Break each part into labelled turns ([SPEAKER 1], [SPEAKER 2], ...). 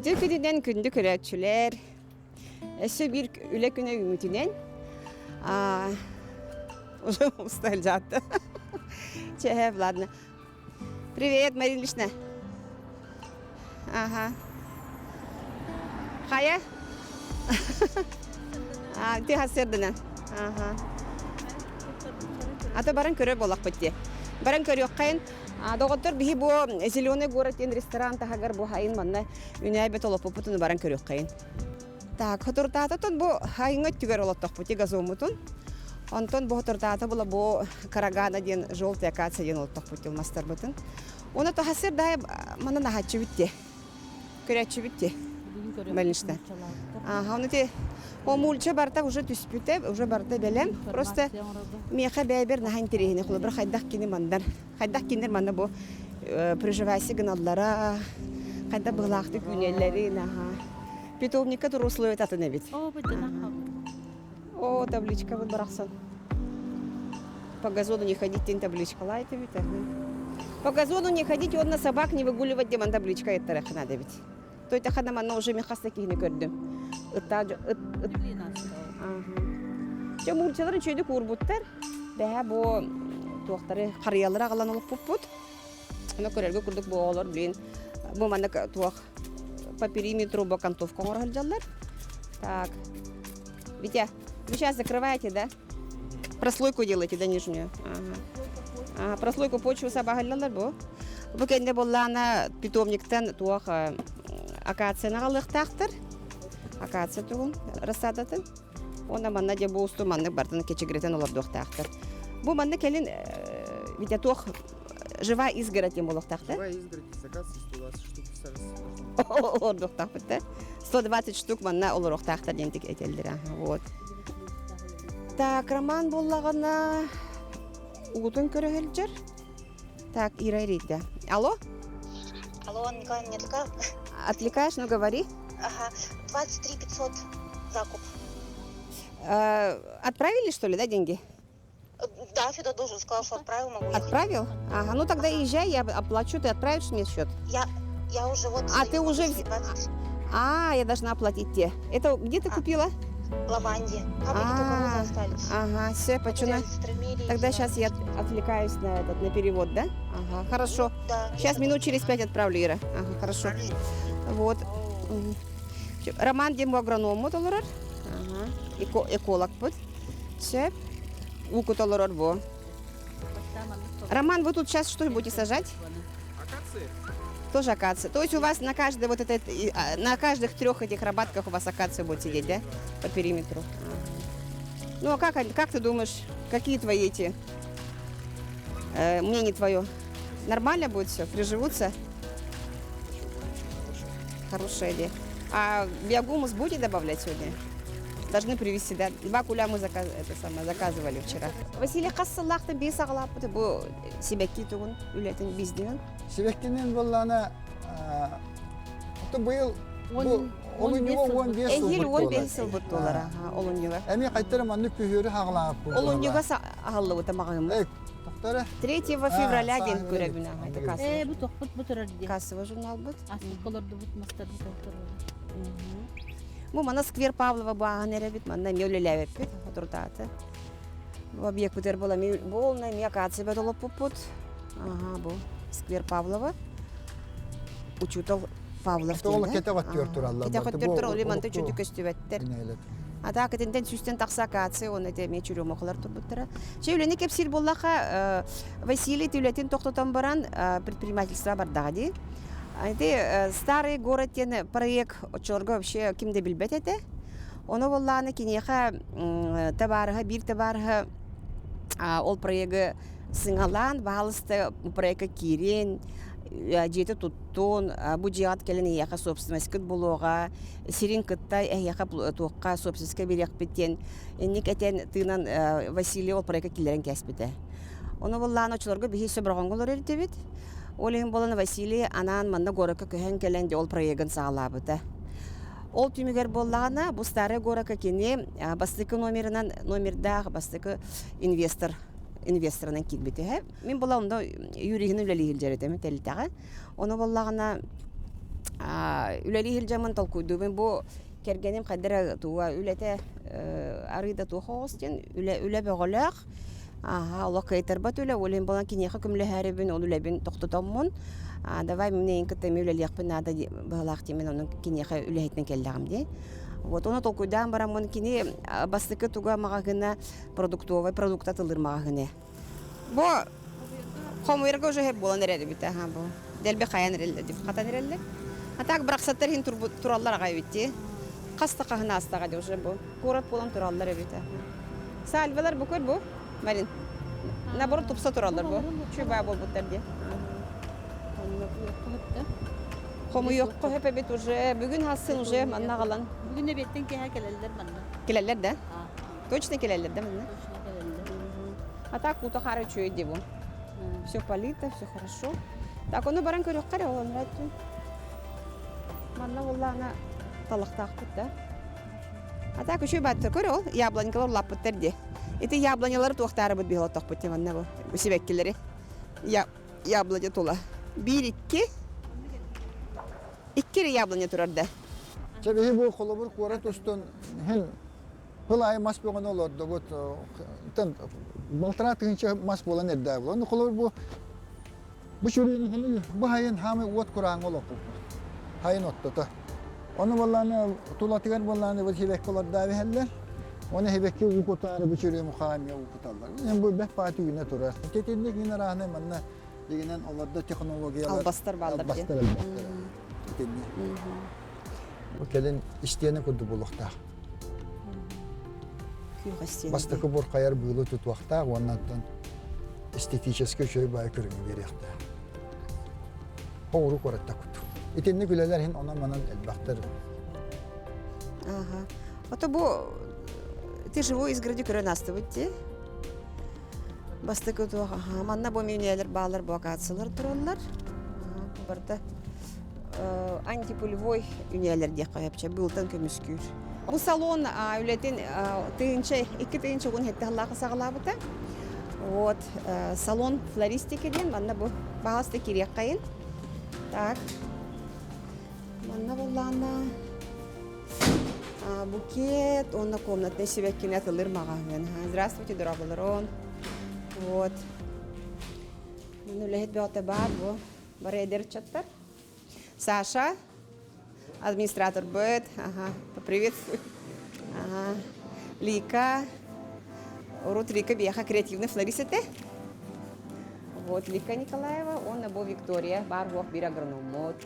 [SPEAKER 1] Үтүө күнүнэн күндү көрөөччүлэр! Өссө биир үлэ күнэ үүммүтүнэн уже устал жатты. Чэ, ладно. Привет, Марина Ильична. Ага. Хайа? А, ты хасырдынан. Ага. Ата баран көрөр буоллахпыт дии. Баран көрүөххэйин. Доҕоттор биһи бу Зеленый город диэн ресторан таһыгар бу хайын манна үнээбит олоппуппутун баран көрүөххэйин. Так, хотурдаататын бу хайыҥа өттүгэр олоттохпут газоммутун. Онтон бу хотурдаата була бу Карагана диэн желтый акация диэн олоттохпут мастарбытын. Оны тахасыр да манан аһаччыбыт дии. Көрөөччүбүт дии. Больничта. Ага, оны те о мульча барта уже түспүтэ, уже барта бэлэм. Просто миэхэ бэйбер наһаа интэриэһинэй холобур хайдах кини мандар хайдах кинилэр манна бу приживайся гыналлара, хайдах быһылаахтык үүнэллэрин, аха. Питомникка туруу условия атын эбит. О, табличка вот барахсан. По газону не ходить, диэн табличкалаайт эбит. По газону не ходить, уонна собак не выгуливать диэн табличка ыттарыаххына эбит. Той тахана манна уже мен хас да киһини көрдүм. Ыттаа ыт ыт Дьэ муурчалар үчүгэйдик уурбуттар. Бэһэ бу туохтары харыйалары аҕалан олоппуппут. Ону көрөргө курдук бу оҕолор блин бу маннык туох по периметру бу окантовка оҥоро сылдьаллар. Так. Витя, вы сейчас закрываете, да? Прослойку делаете, да, нижнюю? Ага. Ага, прослойку почву сабаһаллалар бу. Бу кэннэ буоллаана питомниктан туох акацияны аҕалыахтаахтар. Акация тугун рассадатын. Уонна манна дьэ бу усту маннык бартын кэчигирэтэн олордуохтаахтар. Бу манна кэлин Витя туох живая изгородь диэн буолуохтаахтар.
[SPEAKER 2] Живая изгородь из акации 120 штук
[SPEAKER 1] Олордуохтаахпыт да. 120 штук манна олоруохтаахтар диэн этэллэр. Вот. Так, роман буоллаҕына уутун көрө сылдьар. Так, Ира эрийдэ. Алло?
[SPEAKER 3] Алло, Николай, не отвлекаю?
[SPEAKER 1] Отвлекаешь, ну говори.
[SPEAKER 3] Ага, 23 500 закуп.
[SPEAKER 1] Э, отправили, что ли, да, деньги?
[SPEAKER 3] Да, Федот должен, сказал, что отправил, могу ехать.
[SPEAKER 1] Отправил? Ага, ну тогда езжай, я оплачу, ты отправишь мне счет?
[SPEAKER 3] Я, я уже вот...
[SPEAKER 1] А, ты уже...
[SPEAKER 3] 20.
[SPEAKER 1] А, я должна оплатить те. Это где ты
[SPEAKER 3] А.
[SPEAKER 1] купила?
[SPEAKER 3] Лаванде. Капли только розы остались.
[SPEAKER 1] Ага, все, почему? Тогда сейчас я отвлекаюсь на этот, на перевод, да? Ага, хорошо.
[SPEAKER 3] Да.
[SPEAKER 1] Сейчас минут через пять отправлю, Ира. Ага, хорошо. Вот. Мгм. Роман диэн бу агрономмут олорор. Ага. Эко, экологпыт. Сөп. Уу толорор бу. Роман, вы тут сейчас что будете сажать?
[SPEAKER 2] Акации?
[SPEAKER 1] Тоже акации. То есть у вас на каждой вот этой, на каждых трех этих рабатках у вас акация будет сидеть, да? По периметру. Ну а как, как ты думаешь, какие твои эти э, мнение твое? Нормально будет все? Приживутся? Хорошая идея. А биогумус будете добавлять сегодня? Должны привезти, да? Два куля мы заказ, это самое, заказывали вчера. Василий хас сыллаахтан биир саҕалааппыт бу сибэкки тугун үлэтин бизнеһин.
[SPEAKER 2] Сибэккинин буоллаана быйыл бу олунньуга 15
[SPEAKER 1] Эһиил 15 сылбыт буолар олунньуга.
[SPEAKER 2] Эми хайтара маннык күһүөрү хаҕалааппыт.
[SPEAKER 1] Олунньуга аһыллыбыта маҕаһыыммыт. 3 февраля диэн көрөбүн это кассовый.
[SPEAKER 4] Э, бу тохпут бу турар дии.
[SPEAKER 1] Кассовый журналбыт.
[SPEAKER 4] Аспыкка олордубут мастарбыт олордубут.
[SPEAKER 1] Бу манна сквер Павлова бааһын эрэбит, манна эмиэ үлэлээбиппит отурдааты. Бу объекпытыгар була буолна эмиэ акация бөт олоппуппут. Ага, бу сквер Павлова. Учутал Павлов
[SPEAKER 2] диэн. Кэтэх өттүгэр тураллар.
[SPEAKER 1] Кэтэх өттүгэр тураллар, манта үчүгэй көстүбэттэр. А так итинтэн сүүстэн тахса акация уонна ити эмиэ чурюмахалар турбуттара. Чэ үлэни кэпсиир буоллаха Василий ити үлэтин тохтотон баран предпринимательство бардаҕа дии. Ити Старый город диэн проект оччолорго вообще ким да билбэт этэ. Ону буоллаҕына киниэхэ табаарыһа биир табаарыһа ол проегы сыҥалаан, баһаалыста проекка киирин, дьиэтэ туттун, бу дьиэҕит кэлэн эйиэхэ собственностькыт булуоҕа, сирин кытта эһиэхэ туохха собственностька биэриэхпит диэн инник этэн тыынан Василий ол проекка киллэрэн кээспитэ. Ону буллаан оччолорго биһи сөбүрҕөҥҥө олорор этибит. Ол иһин буолан Василий анаан манна городка көһөн кэлэн дьэ ол проегын саҕалаабыта. Ол түмүгэр буоллаҕына, бу Старая городка кини бастакы номерынан номердаах бастакы инвестор инвесторынан киирбитэ. Мин була онно юриһын үлэлиир дьэрэтэмин тэрилтэҕэ. Ону буоллаҕына. Үлэлии сылдьаммын толкуйдуубун бу кэргэним хайда эрэ туга үлэтэ арыый да туох оҕус диэн үлэ үлэ бөҕөлөөх аха олох кыайтарбат үлэ ол иһин буолан киниэхэ көмөлөһөөрүбүн ол үлэбин тохтотоммун давай мин эйигин кытта эмиэ үлэлиэхпин наада быһыылаах диэммин онон киниэхэ үлэһитинэн кэллэҕим дии вот ону толкуйдаан бараммын кини бастакы туга маҕаһыына продуктовай продукт атылыыр маҕаһыына Бу хомуйарга уже сөп буолан эрэр эбит аха бу. Дэлби хайан эрэллэр дип хатан эрэллэр. А так бырахсаттар иһин тураллар аҕай эбит дии. Хас да хаһын аастаҕа дии уже бу. Куорат буолан тураллар эбит. Сальвалар бу көр бу. Марин. Наоборот тупса тураллар бу. Чуба буолбуттар дии. Хомуйуохха сөп эбит уже. Бүгүн хасын уже манна аҕалан.
[SPEAKER 4] Бүгүн эбиэттэн киэһэ кэлэллэр манна.
[SPEAKER 1] Кэлэллэр да? Точно кэлэллэр да манна?
[SPEAKER 4] Точно кэлэллэр.
[SPEAKER 1] А так уута хаара үчүгэй дии бу. Все полито, все хорошо. Так, ону баран көрүөххэ эрэ ол онно Манна буоллаҕына талахтаахпыт да. А так үчүгэй бааттар көр ол яблонькалар улааппыттар дии. Ити яблонялары туохтаарыбыт биһи олоттохпут дии манна бу сибэккилэри. Яблоня тула. Биир икки. Икки эрэ яблоня турар да.
[SPEAKER 2] Чэ биһи бу холобур куорат устун иһин Хыл аайы мас бөҕөнү олордубут. Балтараа тыһыынча мас буолан эрдээ буолан. Ону холобур бу бу сүрүн бу хайын хаамай уот курааҥҥа олохпуппут. Хайын оттото. Ону буоллааны тулатыгар буоллааны бу сибэкки олордоо иһэллэр. Оны сибэкки уу кутаары бу сүрүн хаамья уу куталлар. Бу бэт пааты үүнэ турар. Тетинник мин арааһынай манна дигинен олордо технологиялар
[SPEAKER 1] албастар бааллар.
[SPEAKER 2] Албастар албастар. Итинник. Бу кэлин истиэнэ курдук буолуохтаах. Бастакы бурхайар быылы тутуохтаах уонна оттон эстетическэй үчүгэй баайы көрүҥү биэриэхтээх. Оҕуру куоратта кут. Итинник үлэлэр иһин онон-манан элбэхтэр.
[SPEAKER 1] Ага. Ото бу ты живой изгороди көрөн астыбыт дии. Бастакы туох, аха, манна бу мүнээлэр баалар бу акациялар тураллар. Барыта антипулевой үнээлэр диэххэ сөпчө быылтан көмүскүүр. Бу салон үлэтин тыһыынча 2017 сыллаахха саҕалаабыта. Вот салон флористики диэн манна бу баҕаста кириэххэйин. Так. Манна буллаана букет, уонна комнатный сибэккини атылыр маҕаһыын. Здравствуйте, дорогуларон. Вот. Манна үлэһит бөҕөтө баар бу. Бары эдэр ыччаттар. Саша, администратор быт, ага, поприветствуй. Ага. Лика, урут Лика биэхэ креативный флорист этэ. Вот Лика Николаева, уонна бу Виктория, баар буох биир агрономмут.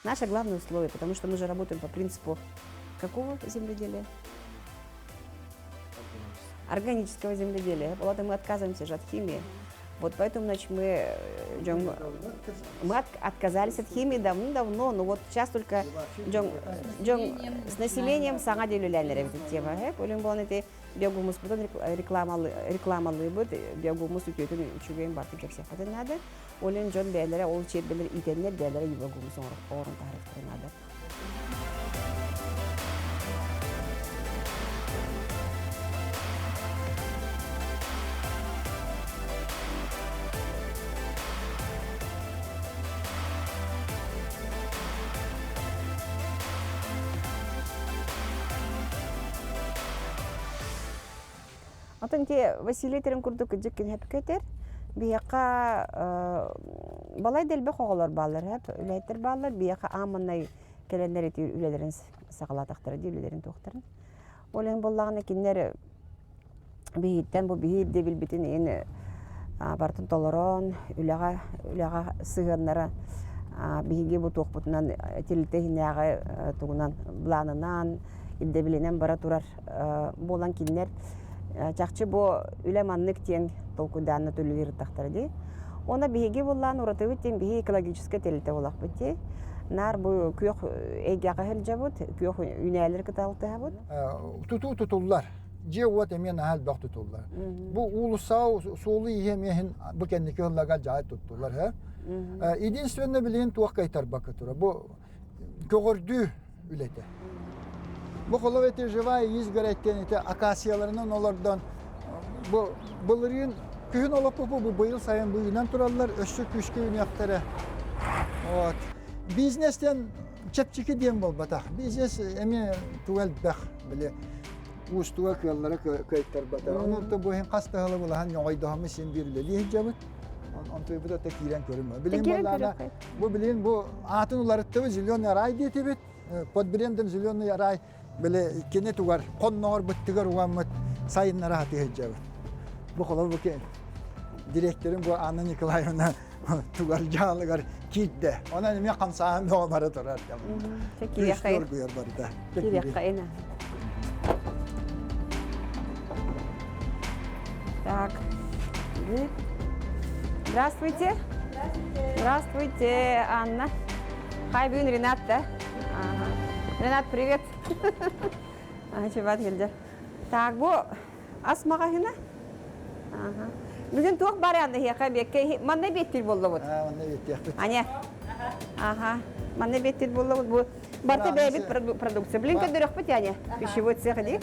[SPEAKER 1] Наше главное условие, потому что мы же работаем по принципу какого земледелия? Органического земледелия. Вот мы отказываемся же от химии. Вот поэтому, значит, мы, мы отказались от химии давно-давно, но вот сейчас только с населением саҥа үлэлээн тема. Ол буолан ити биогумуспутун рекламалыыбыт, биогумус үтүөтүн үчүгэйин бартын кэпсиэхпитин наада. Ол иһин дьон бэйэлэрэ ол чиэрбэлэр иитэннэр бэйэлэрэ биогумус оҥорон таһаарыахтарын наада. Оттон ити Василий этэрин курдук кырдьык кини сөпкө этэр. Биһиэхэ балай да элбэх оҕолор бааллар, үлэһиттэр бааллар. Биһиэхэ ааманнай кэлэннэр ити үлэлэрин саҕалаатахтара дии, үлэлэрин туохтарын. Ол иһин буоллаҕына кинилэр биһиттэн бу биһи ирдэбилбитин иһин барытын толорон, үлэҕэ үлэҕэ сыһыаннара биһиги бу туохпутунан тэрилтэ иһинээҕи тугунан былаанынан, ирдэбилинэн бара турар буолан кинилэр чахчы бу үлэ маннык диэн толкуйдаанна төлүүлэр ыттахтара дии. Уонна биһиги буллаан уратыбыт диэн биһи экологическай тэрилтэ буолахпыт дии. Наар бу күөх эйгэҕэ сылдьабыт, күөх үүнээлэри кытта алтыһабыт.
[SPEAKER 2] Тутуу тутуллар. Дьиэ-уот эмиэ наһаа элбэх тутуллар. Бу уулуссаҕа суолу иһэ эмиэ бу кэнники сылларга дьаай туттулар. Единственное билигин туох кайтарбакка турар. Бу көҕөрдүү үлэтэ. Бу холов эти живая изгородь диэн ити акацияларынан олордон бу былырыын күһүн олоппупу бу быйыл сайын быйынан тураллар өссө күүскэ үүнүөхтэрэ. Вот. Бизнес диэн чэпчэки диэн буолбатах. Бизнес эмиэ туга элбэх били уустуга кыаллара кыайтарбата. Онон бу иһин хас да сылы былаһан ньоҕойдоһоммут син биир үлэлии сылдьабыт. Онтуйбут да киирэн көрүм. Билин буоллаана бу билин бу аатын уларыттыбыт Зеленый рай диэтибит. Под брендом Зеленый рай били кини тугар хонноҕор быттыгар угаммыт сайыннара хатыы сылдьабыт. Бу холобур бу директорым бу Анна Николаевна тугар дьаалыгар киирдэ. Онон эмиэ хамсааһын бөҕө бара турар.
[SPEAKER 1] Кириэххэ
[SPEAKER 2] барыта.
[SPEAKER 1] Кириэххэ Так. Здравствуйте. Здравствуйте, Анна. Хай, бүгүн Ренат, да? Ага. Ренат, привет. Чебат келдер. Так, бу ас маҕаһыына. Ага. Бүгүн туох бар Анна эһиэхэ биэккэ манна биэттир буоллубут.
[SPEAKER 2] Аа, манна биэттиэхпит.
[SPEAKER 1] Аня. Ага. Манна биэттир буоллубут. Бу барыта бэйэбит продукция. Блин, көрдөрөхпүт Аня. Пищевой цех дии.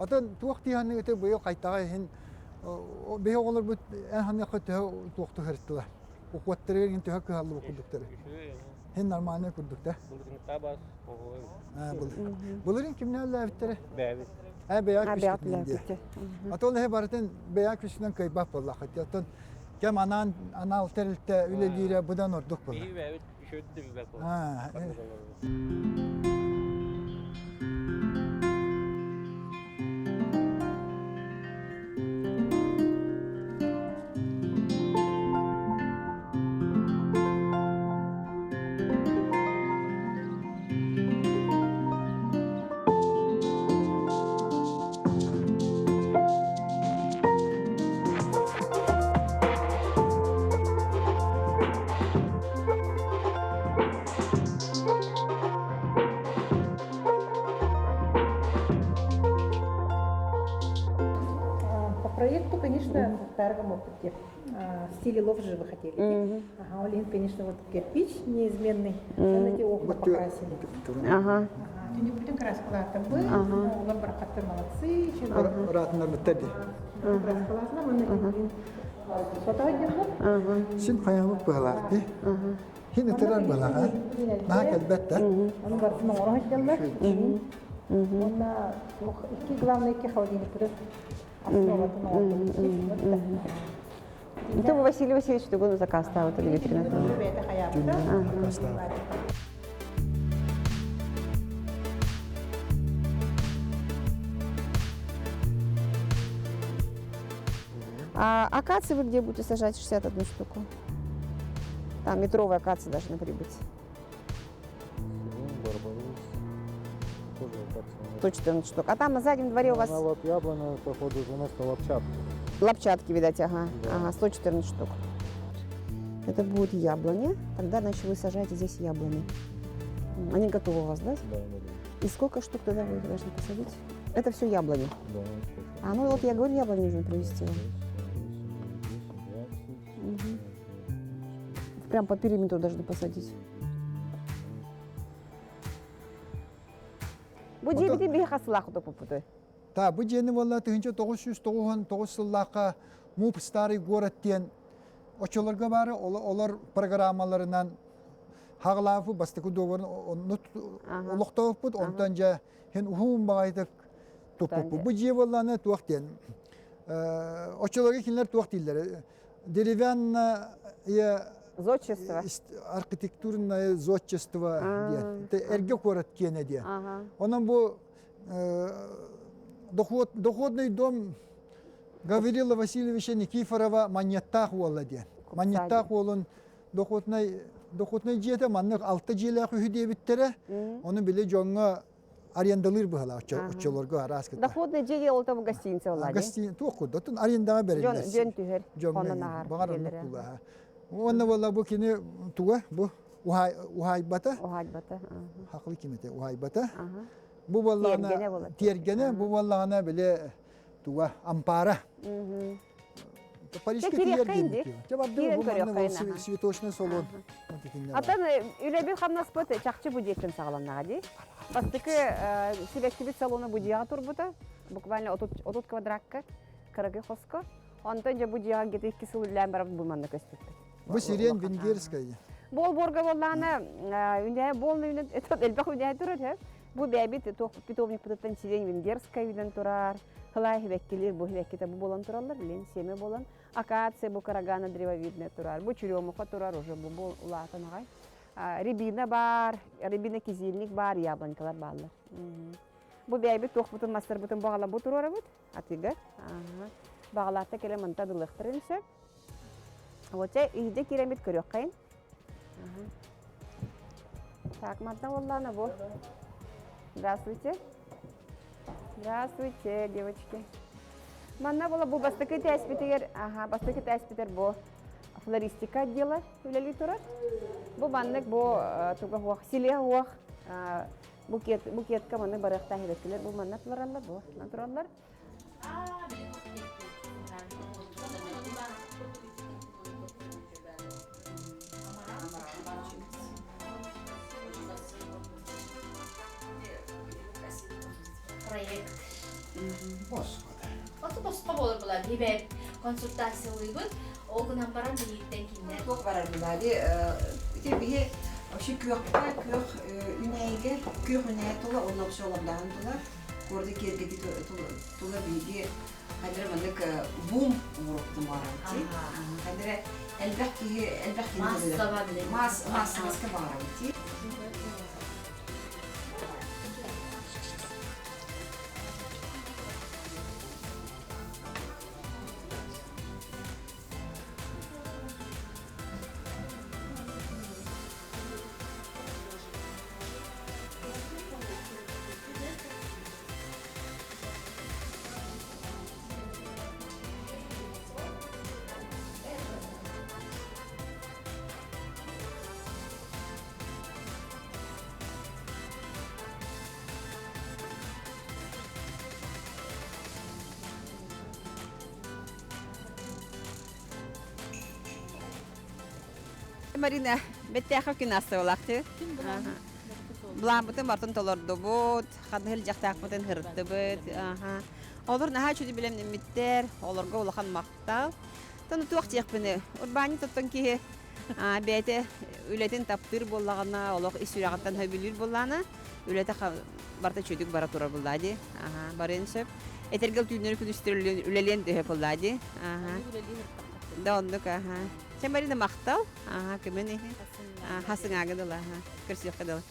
[SPEAKER 2] Атын туох тиһанныгыты быйыл хайтаҕа иһин биһи оҕолорбут эн ханыахха төһө туохту сырыттылар. Укуаттарыгар иһин төһө кыһаллыбыт курдуктары. Хин нормальный курдук да. Былырын кимнээллээбиттэрэ?
[SPEAKER 5] Бэйэбит.
[SPEAKER 2] Э бэйэ күчтүнэн диye. Ата ол барытын бэйэ күчтүнэн кыайбат буоллахыт. Оттон кэм анаан анал тэрилтэ үлэлиирэ быдан ордук буолар.
[SPEAKER 5] Биһи бэйэбит үчүгэйдик билбэт буолар.
[SPEAKER 6] По проекту, конечно, старого опыте. В стиле лофт вы хотели. Ага, Олин, конечно, вот кирпич неизменный. Mm. Эти окна покрасили.
[SPEAKER 1] Ага.
[SPEAKER 6] Түнүкпүтүн краскалаатабы, олар барахаттар молодцы.
[SPEAKER 2] Ыраатынар биттерди.
[SPEAKER 6] Краскалаатына манна Сотоһой
[SPEAKER 2] Син хайабыт быһалаах ди. Хин ытырар быһалаах, Наһаа кэлбэт да.
[SPEAKER 6] Ону барытын оҥоро сылдьаллар. Уонна икки главный икки холодильникпытын основатын оҥордубут.
[SPEAKER 1] Это Василий Васильевич тугун заказтаабыт витрина. А акации вы где будете сажать 61 штуку? Там метровые акации должны прибыть.
[SPEAKER 7] Сирень, барбарис. Тоже акация.
[SPEAKER 1] 114 штук. А там на заднем дворе у вас...
[SPEAKER 7] Она вот яблоня, походу, заместо лапчатки.
[SPEAKER 1] Лапчатки, видать, ага.
[SPEAKER 7] Да.
[SPEAKER 1] Ага, 114 штук. Это будет яблоня. Тогда, значит, вы сажаете здесь яблони. Они готовы у вас, да?
[SPEAKER 7] Да, да, да.
[SPEAKER 1] И сколько штук тогда вы должны посадить? Это все яблони.
[SPEAKER 7] Да,
[SPEAKER 1] А, ну вот я говорю, яблони нужно привезти вам. Угу. Прям по периметру должны посадить. Бу дьиэбитин биһи хасылаах туппуппутуй.
[SPEAKER 2] Та бу дьиэни буолла 1999 сыллаахха МУП Старый город диэн оччолорго баары олор программаларынан хаҕалаабы бастакы договорун онну олохтообуппут онтон дьэ хин уһун баҕайытык туппуппут. Бу дьиэ буоллааны туох диэн оччолорго кинилэр туох дииллэр деревянная
[SPEAKER 1] Зодчество.
[SPEAKER 2] Архитектурное зодчество диэн. Эргэ куорат киэнэ диэн. Онон бу доход, доходный дом Гаврила Васильевича Никифорова Манньяттаах уола диэн. Манньяттаах уолун дохуотнай дохуотнай дьиэтэ маннык алта дьиэлээх үһү диэбиттэрэ. Ону били дьоҥҥо арендалыыр быһалаах оччолорго араас кытта.
[SPEAKER 1] Доходный дьиэ ол там гостиница буолла дии.
[SPEAKER 2] Гостиница туох курдук арендаҕа бэриллэр.
[SPEAKER 1] Дьон түһэр, хонон ааһар.
[SPEAKER 2] Баҕар оннук буолаа. Уонна буолла бу кини туга бу уһаайбата.
[SPEAKER 1] Уһаайбата.
[SPEAKER 2] Хақлы ким этэ уһаайбата. Бу буоллаҕына тиэргэнэ бу буоллаҕына били туга ампаара. Парижка тиийэр диэбит. Дьэ барды бу манна цветочный салон.
[SPEAKER 1] Атын үлэбит хамнаспыт чахчы бу дьиэттэн саҕаланнаҕа дии. Бастакы сибэккибит салона бу дьиэҕэ турбута. Буквально 30 квадракка кыракый хоско. Онтон дьэ бу дьиэҕэ где-то икки сыл үлэлээн барабыт бу манна көспүппүт.
[SPEAKER 2] Бу сирен венгерская.
[SPEAKER 1] Болборга буоллаҕына үнэһэ буолна үнэ элбэх үнэһэ турар Бу бэйбит туох питомникпытыттан сирень венгерская үүнэн турар. Хылай хибэккилир бу хибэккитэ бу буолан тураллар, лен семя буолан. Акация бу карагана древовидная турар. Бу черемуха турар уже бу бу улаатан аҕай. Рябина бар, рябина кизильник бар, яблонькалар бааллар. Бу бэйбит туохпутун мастарбытын баҕала бу туруорабыт атыыга. Баҕалаатта кэлэ манта дылыахтарын сөп. Вот чэ, иһдэ киирэммит көрүөххэйин. Так, манна буоллаана бу. Здравствуйте. Здравствуйте, девочки. Манна була бу бастакы тээспитигэр, аха, бастакы тээспитер бу флористика отдела үлэлии турар. Бу маннык бу туга хуох, силиэ хуох букет, букетка маннык барыахтаах эбэккилэр бу манна тураллар, бу тураллар.
[SPEAKER 8] Проект.
[SPEAKER 2] Господи.
[SPEAKER 8] Оту босхо буолар була бибэ консультациялыыбыт. Ол гынан баран билииттэн кинилэр.
[SPEAKER 1] Туох барар булади ити биһи вообще күөххэ күөх үнэйгэ күөх үнэйэ тула уонна вообще олордааһын тула куораты киэргэтии тула биһиги хайдара маннык бум оҥоруохпутун баҕарабыт хайдара элбэх киһи элбэх киһи маас маассабаска баҕарабыт Марина, бэттээхэ күн астыбалаахты. Былааммытын бартын толордубут, ханныһыл дьахтаахпытын хырыттыбыт. Олор наһаа үчүгэй билэмнэммиттэр, олорго улахан махтал. Тон туох диэхпини, урбаанньыт оттон киһи бэйэтэ үлэтин таптыыр буоллаҕына, олох ис сүрэҕиттэн сөбүлүүр буоллаҕына, үлэтэ барыта үчүгүйдүк бара турар буоллаа дии. Барыан сөп. Этэргэл түүннэри күнүстэр үлэлиэн төһө буоллаа дии. Да оннук, аха. Чэ, Марина, махтал. Аха, көмөн иһин. Хасыҥаага дылы, аха. Көрсүөххэ дылы.